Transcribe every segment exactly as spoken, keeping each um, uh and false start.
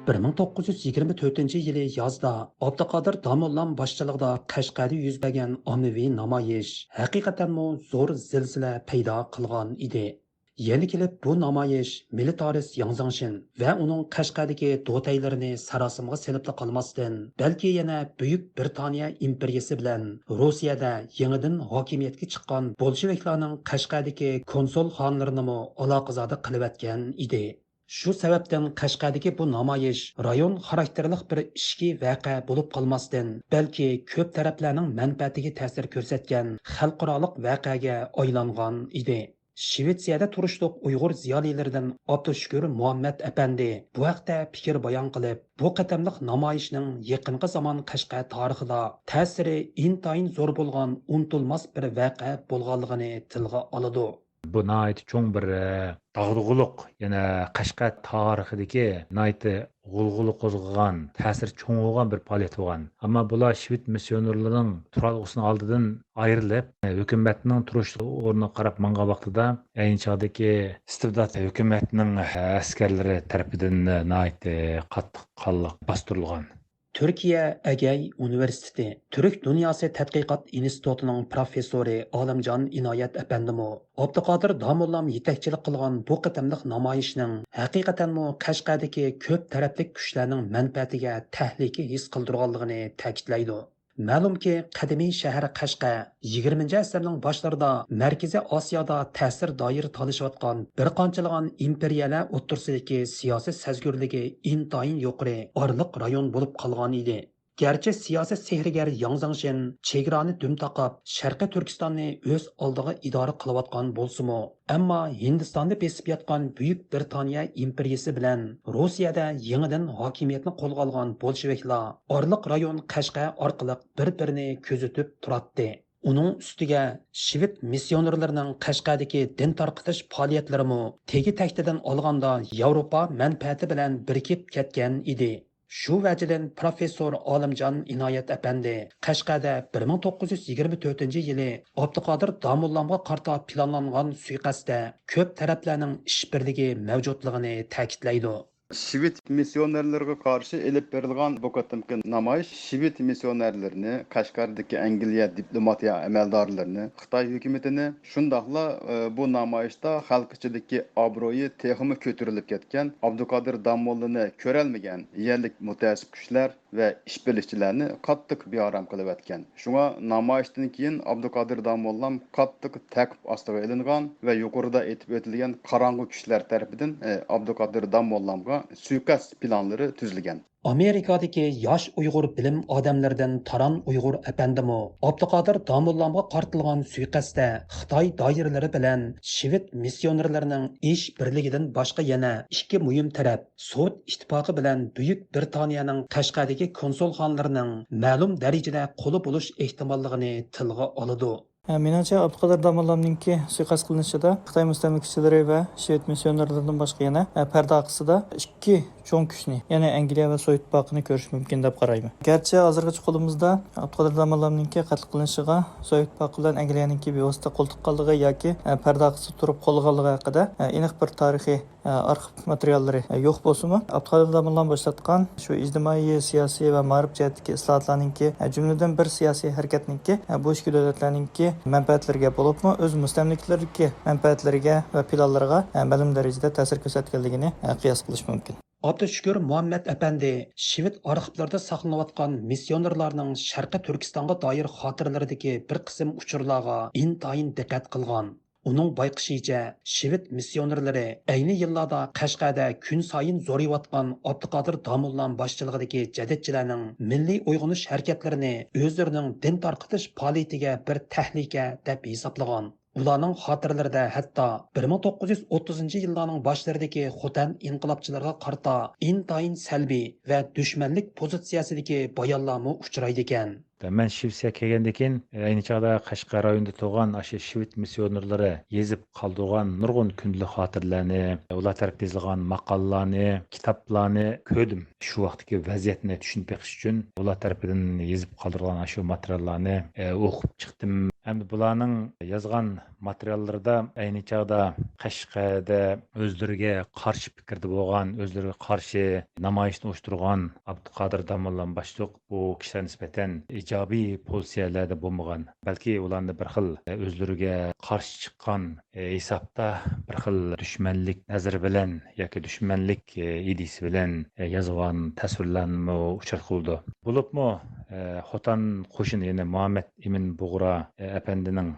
بىر مىڭ توققۇز يۈز يىگىرمە تۆتىنچى يىلى يازدا ئابدۇقادىر داموللام باشچىلىقىدا قەشقەردە يۈز بەرگەن ئاممىۋى نامايىش ھەقىقەتەنمۇ زور زىلزىلە پەيدا قىلغان ئىدى. يەنە كېلىپ بۇ نامايىش مىلىتارىست ياڭ زېڭشىن ۋە ئۇنىڭ قەشقەردىكى دوتەيلىرىنى ساراسىمىغا سېلىپلا قالماستىن، بەلكى يەنە بۈيۈك بىرىتانىيە ئىمپېرىيىسى بىلەن روسىيەدە يېڭىدىن ھاكىمىيەتكە چىققان بولشېۋىكلارنىڭ قەشقەردىكى كونسۇلخانىلىرىنىمۇ ئالاقىزادە قىلىۋەتكەن ئىدى. شۇ سەۋەبتىن قەشقەردىكى بۇ نامايىش رايون خاراكتېرلىق بىر ئىچكى ۋەقە بولۇپ قالماستىن، بەلكى كۆپ تەرەپلەرنىڭ مەنپەئەتىگە تەسىر كۆرسەتكەن خەلقئارالىق ۋەقەگە ئايلانغان ئىدى. شىۋېتسىيەدە تۇرۇشلۇق ئۇيغۇر زىيالىيلىرىدىن ئابدۇشۈكۈر مۇھەممەت ئەپەندى بۇ ھەقتە پىكىر بايان قىلىپ، بۇ قېتىملىق نامايىشنىڭ يېقىنقى زامان قەشقەر تارىخىدا تەسىرى ئىنتايىن زور بولغان ئۇنتۇلماس بىر ۋەقە بولغانلىقىنى تىلغا ئالىدۇ. بۇ ناھايىتى چوڭ بىر، ئە، داغدۇغىلىق، يەنە قەشقەر تارىخىدىكى ناھايىتى غۇلغۇلا قوزغىغان، تەسىرى چوڭ بولغان بىر پائالىيەت بولغان. ئەمما بۇلار شىۋېت مىسسىيونېرلىرىنىڭ تۇرالغۇسىنىڭ ئالدىدىن ئايرىلىپ، ھۆكۈمەتنىڭ تۇرۇش ئورنىغا قاراپ ماڭغان ۋاقتىدا، ئەينى چاغدىكى ئىستىبدات ھۆكۈمەتنىڭ ئەسكەرلىرى تەرىپىدىن ناھايىتى قاتتىق، قانلىق باستۇرۇلغان. تۈركىيە ئەگەي ئۇنىۋېرسىتېتى تۈرك دۇنياسى تەتقىقات ئىنستىتۇتىنىڭ پروفېسسورى ئالىمجان ئىنايەت ئەپەندىمۇ ئابدۇقادىر داموللام يېتەكچىلىك قىلغان بۇ قېتىملىق نامايىشنىڭ ھەقىقەتەنمۇ قەشقەردىكى كۆپ تەرەپلىك كۈچلەرنىڭ مەنپەئەتىگە تەھلىكە ھېس قىلدۇرغانلىقىنى تەكىتلەيدۇ. مەلۇمكى، قەدىمىي شەھەر قەشقەر يىگىرمىنچى ئەسىرنىڭ باشلىرىدا مەركىزىي ئاسىيادا تەسىر دائىرە تالىشىۋاتقان بىر قانچىلىغان ئىمپېرىيەلەر ئوتتۇرىسىدىكى سىياسىي سەزگۈرلۈكى ئىنتايىن يۇقىرى ئارىلىق رايون بولۇپ قالغان ئىدى. گەرچە سىياسىي سېھىرگەر ياڭ زېڭشىن چېگرانى دۈم تاقاپ، شەرقىي تۈركىستاننى ئۆز ئالدىغا ئىدارە قىلىۋاتقان بولسىمۇ، ئەمما ھىندىستاننى بېسىپ ياتقان بۈيۈك بىرىتانىيە ئىمپېرىيىسى بىلەن روسىيەدە يېڭىدىن ھاكىمىيەتنى قولغا ئالغان بولشېۋىكلار ئارىلىق رايون قەشقەر ئارقىلىق بىر-بىرىنى كۆزىتىپ تۇراتتى. ئۇنىڭ ئۈستىگە شىۋېت مىسسىيونېرلىرىنىڭ قەشقەردىكى دىن تارقىتىش پائالىيەتلىرىمۇ تېگى-تەكتىدىن ئالغاندا ياۋروپا مەنپەئەتى بىلەن بىرىكىپ كەتكەن ئىدى. شۇ ۋەجىدىن پروفېسسور ئالىمجان ئىنايەت ئەپەندى قەشقەردە بىر مىڭ توققۇز يۈز يىگىرمە تۆتىنچى يىلى ئابدۇقادىر داموللامغا قارىتا پىلانلانغان سۇيىقەستتە كۆپ تەرەپلەرنىڭ ئىشبىرلىكى مەۋجۇتلۇقىنى تەكىتلەيدۇ. شىۋېت مىسسىيونېرلىرىغا قارشى ئېلىپ بېرىلغان بۇ قېتىمقى نامايىش شىۋېت مىسسىيونېرلىرىنى، قەشقەردىكى ئەنگلىيە دىپلوماتىيە ئەمەلدارلىرىنى، خىتاي ھۆكۈمىتىنى، شۇنداقلا، ئى، بۇ نامايىشتا خەلق ئىچىدىكى ئابرۇيى تېخىمۇ كۆتۈرۈلۈپ كەتكەن ئابدۇقادىر داموللىنى كۆرەلمىگەن يەرلىك مۇتەئەسسىپ كۈچلەر ۋە ئىشبىرلىكچىلەرنى قاتتىق بىئارام قىلىۋەتكەن. شۇڭا نامايىشتىن كېيىن ئابدۇقادىر داموللام قاتتىق تەقىپ ئاستىغا ئېلىنغان ۋە يۇقىرىدا ئېيتىپ ئۆتۈلگەن قاراڭغۇ كۈچلەر تەرىپىدىن، ئى، ئابدۇقادىر داموللامغا سۇيىقەست پىلانلىرى تۈزۈلگەن. ئامېرىكادىكى ياش ئۇيغۇر بىلىم ئادەملىرىدىن تاران ئۇيغۇر ئەپەندىمۇ ئابدۇقادىر داموللامغا قارىتىلغان سۇيىقەستتە خىتاي دائىرىلىرى بىلەن شىۋېت مىسسىيونېرلىرىنىڭ ئىش بىرلىكىدىن باشقا يەنە ئىككى مۇھىم تەرەپ، سوۋېت ئىتتىپاقى بىلەن بۈيۈك بىرىتانىيەنىڭ قەشقەردىكى كونسۇلخانىلىرىنىڭ مەلۇم دەرىجىدە قۇلى بولۇش ئېھتىماللىقىنى تىلغا ئالىدۇ. ھە، مېنىڭچە، ئابدۇقادىر داموللامنىڭكى سۇيىقەست قىلىنىشىدا خىتاي مۇستەملىكىچىلىرى ۋە شىۋېت مىسسىيونېرلىرىدىن باشقا يەنە، ھە، پەردە ئارقىسىدا ئىككى چوڭ كۈچنى، يەنى ئەنگلىيە ۋە سوۋېت ئىتتىپاقىنى كۆرۈش مۇمكىن دەپ قارايمەن. گەرچە ھازىرغىچە قولىمىزدا ئابدۇقادىر داموللامنىڭكى قەتل قىلىنىشىغا سوۋېت ئىتتىپاقى بىلەن ئەنگلىيەنىڭكى بىۋاسىتە قول تۇتقانلىقى ياكى، ھە، پەردە ئارقىسىدا تۇرۇپ قوللىغانلىقى ھەققىدە، ھە، ئېنىق بىر تارىخىي ئارخىپ ماتېرىياللىرى يوق بولسىمۇ، ئابدۇقادىر داموللام باشلاتقان شۇ ئىجتىمائىي، سىياسىي ۋە مائارىپ جەھەتتىكى ئىسلاھاتلارنىڭكى، جۈملىدىن بىر سىياسىي ھەرىكەتنىڭكى بۇ ئىككى دۆلەتلەرنىڭكى مەنپەئەتلىرىگە، بولۇپمۇ ئۆز مۇستەملىكىلىرىدىكى مەنپەئەتلىرىگە ۋە پىلانلىرىغا مەلۇم دەرىجىدە تەسىر كۆرسەتكەنلىكىنى قىياس قىلىش مۇمكىن. ئابدۇشۈكۈر مۇھەممەت ئەپەندى شىۋېت ئارخىپلىرىدا ساقلىنىۋاتقان مىسسىيونېرلارنىڭ شەرقىي تۈركىستانغا دائىر خاتىرىلىرىدىكى بىر قىسىم ئۇچۇرلارغا ئىنتايىن دىققەت قىلغان. ئۇنىڭ بايقىشىچە، شىۋېت مىسسىيونېرلىرى ئەينى يىللاردا قەشقەردە كۈنسايىن زورىيىۋاتقان ئابدۇقادىر داموللام باشچىلىقىدىكى جەدىدچىلەرنىڭ مىللىي ئويغىنىش ھەرىكەتلىرىنى ئۆزلىرىنىڭ دىن تارقىتىش پائالىيىتىگە بىر تەھلىكە دەپ ھېسابلىغان. ئۇلارنىڭ خاتىرىلىرىدە ھەتتا بىر مىڭ توققۇز يۈز ئوتتۇزىنچى يىللارنىڭ باشلىرىدىكى خوتەن ئىنقىلابچىلىرىغا قارىتا ئىنتايىن سەلبىي ۋە دۈشمەنلىك پوزىتسىيەسىدىكى بايانلارمۇ ئۇچرايدىكەن. مەن شىۋېتسىيەگە كەلگەندىن كېيىن، ئەينى چاغدا قەشقەر رايونىدا تۇرغان ئاشۇ شىۋېت مىسسىيونېرلىرى يېزىپ قالدۇرغان نۇرغۇن كۈندىلىك خاتىرىلەرنى، ئۇلار تەرىپىدىن يېزىلغان ماقالىلارنى، كىتابلارنى كۆردۈم. شۇ ۋاقىتتىكى ۋەزىيەتنى چۈشىنىپ بېقىش ئۈچۈن ئۇلار تەرىپىدىن يېزىپ قالدۇرۇلغان ئاشۇ ماتېرىياللارنى، ئە، ئوقۇپ چىقتىم. ھەمدە بۇلارنىڭ يازغان ماتېرىياللىرىدا ئەينى چاغدا قەشقەردە ئۆزلىرىگە قارشى پىكىردە بولغان، ئۆزلىرىگە قارشى نامايىشنى ئۇيۇشتۇرغان ئابدۇقادىر داموللام باشلىق بۇ كىشىلەرگە نىسبەتەن ئىجابىي پوزىتسىيەلەردە بولمىغان، بەلكى ئۇلارنى بىر خىل ئۆزلىرىگە قارشى چىققان ھېسابتا بىر خىل دۈشمەنلىك نەزىرى بىلەن ياكى دۈشمەنلىك ئىدىيىسى بىلەن يازغان تەسۋىرلەرنىمۇ ئۇچراتقىلى بولىدۇ. بولۇپمۇ خوتەن قوشۇنى، يەنى مۇھەممەد ئىمىن بۇغرا ئەپەندىنىڭ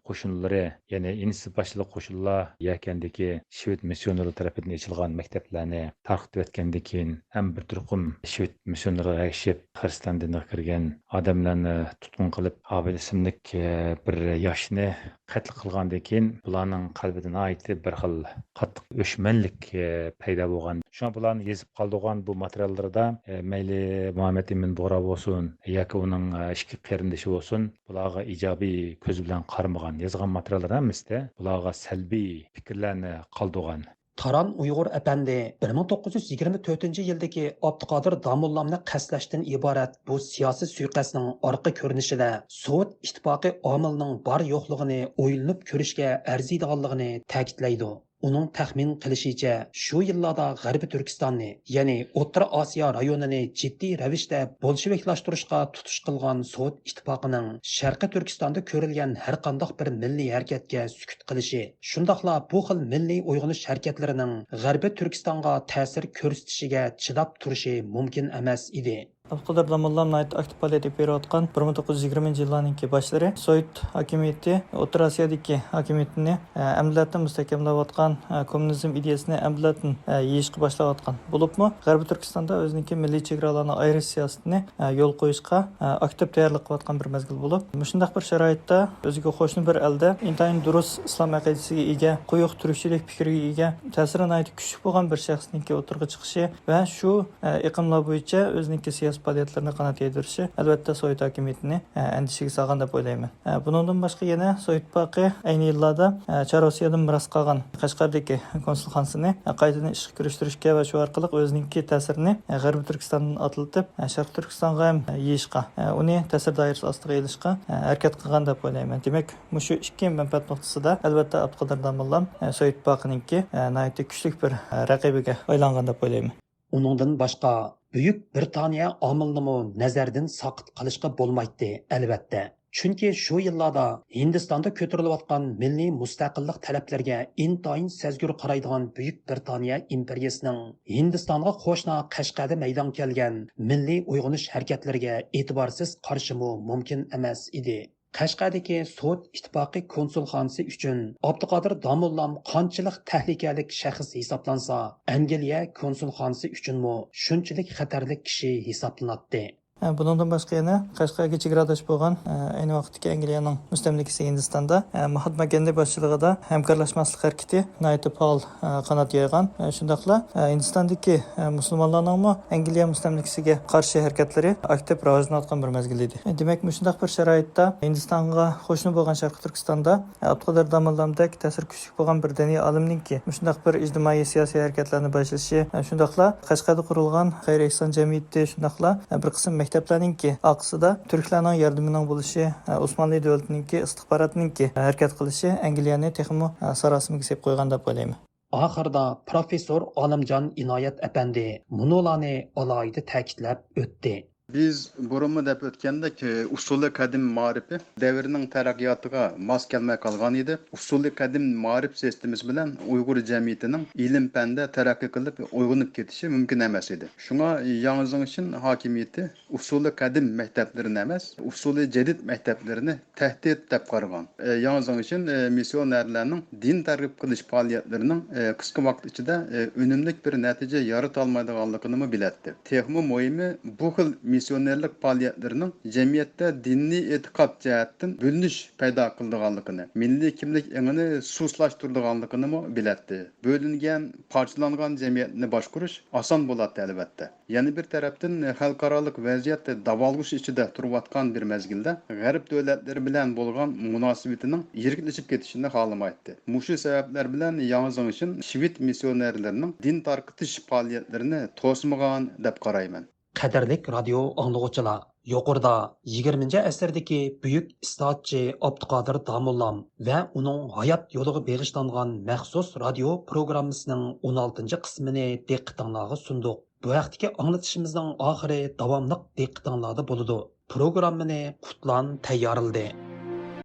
قوشۇنلىرى، يەنى ئىنىسى باشلىق قوشۇنلار يەكەندىكى شۋېد مىسسىيونېرلىرى تەرىپىدىن ئېچىلغان مەكتەپلەرنى تارقىتىۋەتكەندىن كېيىن، ھەم بىر تۈركۈم شۋېد مىسسىيونېرىغا ئەگىشىپ، خىرىستىيان دىنىغا كىرگەن ئادەملەرنى تۇتقۇن قىلىپ، ئابىد ئىسىملىك، ئە، بىر ياشنى قەتل قىلغاندىن كېيىن، بۇلارنىڭ قەلبىدە ناھايىتى بىر خىل قاتتىق ئۆچمەنلىك، ئە، پەيدا بولغان. شۇڭا بۇلارنى يېزىپ قالدۇرغان بۇ ماتېرىياللىرىدا، ئە، مەيلى مۇھەممەد ئىمىن بۇغرا بولسۇن ياكى ئۇنىڭ، ئە، ئىككى قېرىندىشى بولسۇن، بۇلارغا ئىجابىي كۆز بىلەن قارىمىغان، يازغان ماتېرىياللار ھەممىسىدە بۇلارغا سەلبىي پىكىرلەرنى قالدۇرغان. تاران ئۇيغۇر ئەپەندى بىر مىڭ توققۇز يۈز يىگىرمە تۆتىنچى يىلدىكى ئابدۇقادىر داموللامنى قەستلەشتىن ئىبارەت بۇ سىياسىي سۇيىقەستنىڭ ئارقا كۆرۈنۈشىدە سوۋېت ئىتتىپاقى ئامىلىنىڭ بار يوقلۇقىنى ئويلىنىپ كۆرۈشكە ئەرزىيدىغانلىقىنى تەكىتلەيدۇ. ئۇنىڭ تەخمىن قىلىشىچە، شۇ يىللاردا غەربىي تۈركىستاننى، يەنى ئوتتۇرا ئاسىيا رايونىنى جىددىي رەۋىشتە بولشېۋىكلاشتۇرۇشقا تۇتۇش قىلغان سوۋېت ئىتتىپاقىنىڭ شەرقىي تۈركىستاندا كۆرۈلگەن ھەرقانداق بىر مىللىي ھەرىكەتكە سۈكۈت قىلىشى، شۇنداقلا بۇ خىل مىللىي ئويغىنىش ھەرىكەتلىرىنىڭ غەربىي تۈركىستانغا تەسىر كۆرسىتىشىگە چىداپ تۇرۇشى مۇمكىن ئەمەس ئىدى. ئابدۇقادىر داموللام ناھايىتى ئاكتىپ پائالىيەت ئېلىپ بېرىۋاتقان بىر مىڭ توققۇز يۈز يىگىرمىنچى يىللارنىڭكى باشلىرى سوۋېت ھاكىمىيىتى ئوتتۇرا ئاسىيادىكى ھاكىمىيىتىنى، ئە، ئەمدىلەتە مۇستەھكەملەۋاتقان، ئە، كوممۇنىزم ئىدىيەسىنى ئەمدىلەتە، ئە، يېيىشقا باشلاۋاتقان. بولۇپمۇ غەربىي تۈركىستاندا ئۆزىنىڭكى مىللىي چېگرالارنى ئايرىش سىياسىتىنى، ئە، يولغا قويۇشقا، ئە، ئاكتىپ تەييارلىق قىلىۋاتقان بىر مەزگىل بولۇپ، مۇشۇنداق بىر شارائىتتا ئۆزىگە قوشنا بىر ئەلدە ئىنتايىن دۇرۇس ئىسلام ئەقىدىسىگە ئىگە، قويۇق تۈركچىلىك پىكرىگە ئىگە، تەسىرى ناھايىتى كۈچلۈك بولغان بىر شەخسنىڭكى ئوتتۇرىغا چىقىشى ۋە شۇ، ئە، ئېقىملار بويىچە ئۆزىنىڭكى سىياسىي پائالىيەتلىرىنى قانات يايدۇرۇشى، ئەلۋەتتە، سوۋېت ھاكىمىيىتىنى، ئە، ئەندىشىگە سالغان دەپ ئويلايمەن. ئە، بۇنىڭدىن باشقا يەنە سوۋېت ئىتتىپاقى ئەينى يىللاردا، ئە، چار روسىيەدىن مىراس قالغان قەشقەردىكى كونسۇلخانىسىنى، ئە، قايتىدىن ئىشقا كىرىشتۈرۈشكە ۋە شۇ ئارقىلىق ئۆزىنىڭكى تەسىرىنى، ئە، غەربىي تۈركىستاندىن ئاتلىتىپ، ئە، شەرقىي تۈركىستانغا ھەم يېيىشقا، ئە، ئۇنى تەسىر دائىرىسى ئاستىغا ئېلىشقا، ئە، ھەرىكەت قىلغان دەپ ئويلايمەن. دېمەك، مۇشۇ ئىككى مەنپەئەت نۇقتىسىدا، ئەلۋەتتە، ئابدۇقادىر داموللام، ئە، سوۋېت ئىتتىپاقىنىڭكى، ئە، ناھايىتى كۈچلۈك بىر، ئە، رەقىبىگە ئايلانغان دەپ ئويلايمەن. ئۇنىڭدىن باشقا، بۈيۈك بىرىتانىيە ئامىلىنىمۇ نەزەردىن ساقىت قىلىشقا بولمايتتى، ئەلۋەتتە. چۈنكى شۇ يىللاردا ھىندىستاندا كۆتۈرۈلۈۋاتقان مىللىي مۇستەقىللىق تەلەپلىرىگە ئىنتايىن سەزگۈر قارايدىغان بۈيۈك بىرىتانىيە ئىمپېرىيىسىنىڭ ھىندىستانغا قوشنا قەشقەردە مەيدانغا كەلگەن مىللىي ئويغىنىش ھەرىكەتلىرىگە ئېتىبارسىز قارىشىمۇ مۇمكىن ئەمەس ئىدى. قەشقەردىكى سوۋېت ئىتتىپاقى كونسۇلخانىسى ئۈچۈن ئابدۇقادىر داموللام قانچىلىك تەھلىكىلىك شەخس ھېسابلانسا، ئەنگلىيە كونسۇلخانىسى ئۈچۈنمۇ شۇنچىلىك خەتەرلىك كىشى ھېسابلىناتتى. ھە، بۇنىڭدىن باشقا يەنە قەشقەرگە چېگراداش بولغان، ئە، ئەينى ۋاقىتتىكى ئەنگلىيەنىڭ مۇستەملىكىسى ھىندىستاندا، ئە، ماھاتما گاندى باشچىلىقىدا ھەمكارلاشماسلىق ھەرىكىتى ناھايىتى پائال، ئە، قانات يايغان. ئە، شۇنداقلا، ئە، ھىندىستاندىكى، ئە، مۇسۇلمانلارنىڭمۇ ئەنگلىيە مۇستەملىكىسىگە قارشى ھەرىكەتلىرى ئاكتىپ راۋاجلىنىۋاتقان بىر مەزگىل ئىدى. ئە، دېمەك، مۇشۇنداق بىر شارائىتتا ھىندىستانغا قوشنا بولغان شەرقىي تۈركىستاندا، ئە، ئابدۇقادىر داموللامدەك تەسىرى كۈچلۈك بولغان بىر دىنىي ئالىمنىڭكى مۇشۇنداق بىر ئىجتىمائىي سىياسىي ھەرىكەتلەرنى باشلىشى، ئە، شۇنداقلا قەشقەردە قۇرۇلغان خەير ئېھسان جەمئىيىتى، شۇنداقلا، ئە، بىر قىسىم مەكتەپلەرنىڭكى ئارقىسىدا تۈركلەرنىڭ ياردىمىنىڭ بولۇشى، ئە، ئوسمانلى دۆلىتىنىڭكى ئىستىخباراتىنىڭكى ھەرىكەت قىلىشى ئەنگلىيەنى تېخىمۇ، ئە، ساراسىمىگە سېلىپ قويغان دەپ ئويلايمەن. ئاخىرىدا پروفېسسور ئالىمجان ئىنايەت ئەپەندى مۇنۇلارنى ئالاھىدە تەكىتلەپ ئۆتتى. بىز بۇرۇنمۇ دەپ ئۆتكەندەك، ئۇسسۇلى قەدىم مائارىپى دەۋرنىڭ تەرەققىياتىغا ماس كەلمەي قالغان ئىدى. ئۇسسۇلى قەدىم مائارىپ سىستېمىسى بىلەن ئۇيغۇر جەمئىيىتىنىڭ ئىلىم-پەندە تەرەققىي قىلىپ ئويغىنىپ كېتىشى مۇمكىن ئەمەس ئىدى. شۇڭا ياڭ زېڭشىن ھاكىمىيىتى ئۇسسۇلى قەدىم مەكتەپلىرىنى ئەمەس، ئۇسسۇلى جەدىد مەكتەپلىرىنى تەھدىت دەپ قارىغان. ئە، ياڭ زېڭشىن، ئە، مىسسىيونېرلەرنىڭ دىن تەرغىب قىلىش پائالىيەتلىرىنىڭ، ئە، قىسقا ۋاقىت ئىچىدە، ئە، ئۈنۈملۈك بىر نەتىجە يارىتالمايدىغانلىقىنىمۇ بىلەتتى. تېخىمۇ مۇھىمى، بۇ خىل مىسسىيونېرلىق پائالىيەتلىرىنىڭ جەمئىيەتتە دىنىي ئېتىقاد جەھەتتىن بۆلۈنۈش پەيدا قىلىدىغانلىقىنى، مىللىي كىملىك ئېڭىنى سۇسلاشتۇرىدىغانلىقىنىمۇ بىلەتتى. بۆلۈنگەن، پارچىلانغان جەمئىيەتنى باشقۇرۇش ئاسان بولاتتى، ئەلۋەتتە. يەنە بىر تەرەپتىن، خەلقئارالىق ۋەزىيەت داۋالغۇش ئىچىدە تۇرۇۋاتقان بىر مەزگىلدە، غەرب دۆلەتلىرى بىلەن بولغان مۇناسىۋىتىنىڭ يىرىكلىشىپ كېتىشىنى خالىمايتتى. مۇشۇ سەۋەبلەر بىلەن ياڭ زېڭشىن شىۋېد مىسسىيونېرلىرىنىڭ دىن تارقىتىش پائالىيەتلىرىنى توسمىغان دەپ قارايمەن. قەدىرلىك رادىيو ئاڭلىغۇچىلار، يۇقىرىدا يىگىرمىنچى ئەسىردىكى بۈيۈك ئىسلاھاتچى ئابدۇقادىر داموللام ۋە ئۇنىڭ ھايات يولىغا بېغىشلانغان مەخسۇس رادىيو پروگراممىسىنىڭ ئون ئالتىنچى قىسمىنى دىققىتىڭلارغا سۇندۇق. بۇ ھەقتىكى ئاڭلىتىشىمىزنىڭ ئاخىرى داۋاملىق دىققىتىڭلاردا بولىدۇ. پروگراممىنى قۇتلان تەييارلىدى.